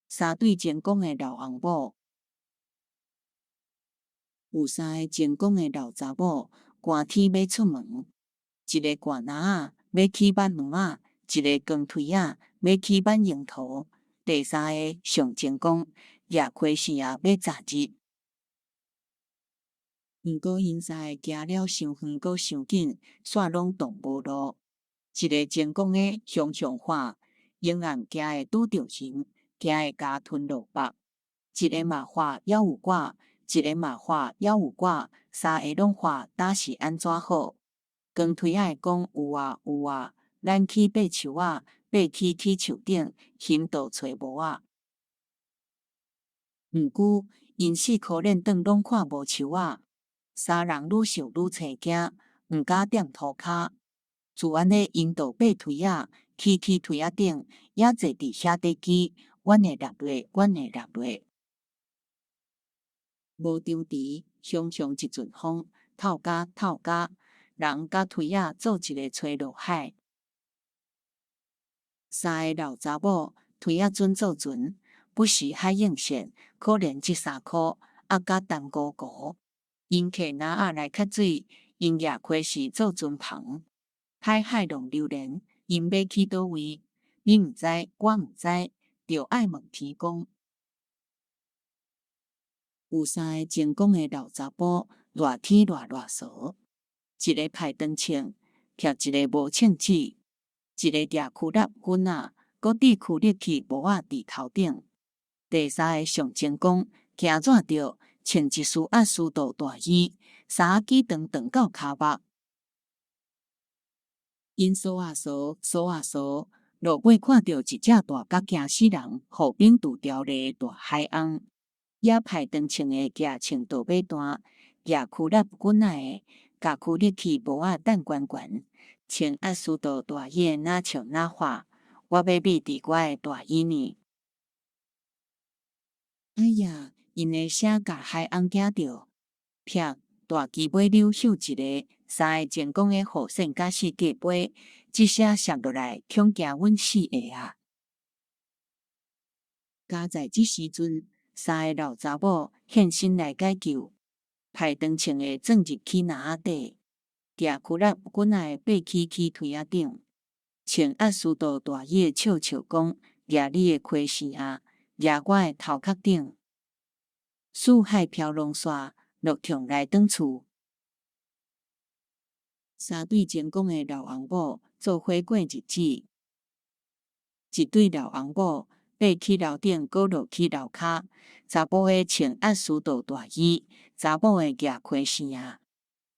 三對精講的老翁某，有三个精講的老查某，寒天欲出門，一个割籃仔欲去挽物仔，一个扛推仔欲去挽櫻桃，第三个上精講，攑溪線仔欲紮日。毋過𪜶三个行了傷遠閣傷緊，煞攏擋無路。一个精講的雄雄喊，永遠驚會拄著熊，驚會共吞落腹。一个嘛喊猶有我，一个嘛喊猶有我，三个攏喊，焦是按怎好？扛推仔的講有啊有啊，咱去爬樹仔，爬去去樹頂，熊就揣無啊。毋過𪜶四箍輾轉攏看無樹仔，三人愈想愈青驚，毋敢踮塗跤。自按呢，𪜶就爬推仔，去去推仔頂，也坐佇遐底機，阮會落落，阮會落落。無張持，雄雄一陣風，透加透加，人佮推仔做一个吹落海。三个老查某推仔船做船，不時海湧線，可憐這三箍壓甲澹糊糊。𪜶揢籃仔來較水，𪜶舉溪線做船帆。海海浪流連，𪜶欲去佗位？你毋知，我毋知，著愛問天公。有三个精講的老查埔，熱天賴賴趖，一个歹長銃，疊一个無銃子，一个舉蝸粒粉仔，閣擲蝸力去帽仔佇頭頂。第三个上精講，驚熱著，穿一絲壓絲肚大衣，衫仔幾長長到跤目。𪜶趖啊趖，趖啊趖，落尾看著一隻大甲驚死人、雨冰拄條例的大海翁，也歹長銃的舉銃就欲彈，舉蝸粒棍仔的，共蝸力去帽仔擲懸懸，穿壓絲肚大衣的若笑若喊，我欲覕佇我的大衣呢。哎呀！𪜶的聲共海翁驚著，啪！大旗尾溜咻一个，三个精講的雨傘佮四界杯，這聲摔落來，恐驚阮四个啊！佳在這時陣，三个老查某現身來解救，歹長銃的鑽入去籃仔底，舉蝸力棍仔的爬去去推仔頂，穿壓絲肚大衣的笑笑講：舉你的溪線啊，舉我的頭殼頂。四海飄浪煞，落暢來轉厝。三對精講的老翁某做伙過日子，一對老翁某爬去樓頂，閣落去樓跤。查埔的穿壓絲肚大衣，查某的舉溪線仔，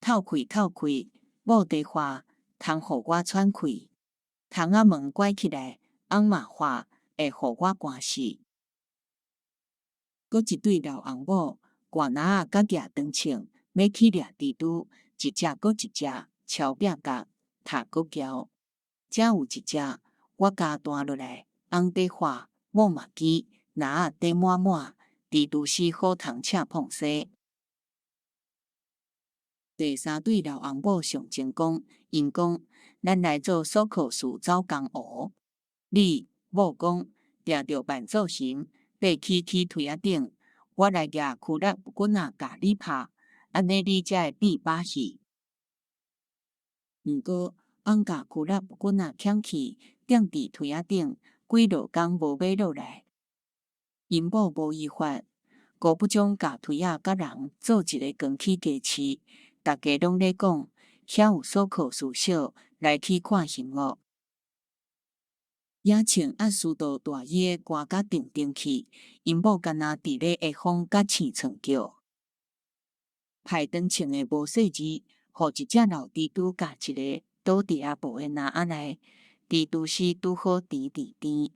透氣透氣，某佇喊，通予我喘氣。窗仔門關起來，翁嘛喊，會予我寒死。閣一對老翁某，割籃仔佮舉長銃，欲去掠蜘蛛，一隻閣一隻，敲壁角，踢閣撬。遮有一隻，我共彈落來，翁佇喊，某嘛飢，籃仔底滿滿，蜘蛛絲好通車膨西。第三對老翁某上前講，𪜶講，咱來做鎖鋯事走江湖。你某講，定著扮做熊。爬去去推仔頂，我來舉蝸力棍仔共你拍，按呢你才會變把戲。毋過，翁共蝸力棍仔抾去，踮佇推仔頂，幾落工無欲落來。𪜶某無伊法，孤不將共推仔佮人做一个扛去街市，逐家攏咧講，遐有鎖鋯事小來去看熊喔。也穿壓絲肚大衣的寒甲定定去，𪜶某干焦佇咧下風佮鼠床叫。歹長銃的無細膩，予一隻老蜘蛛咬一个，倒佇阿婆的籃仔內，蜘蛛絲拄好甜甜甜。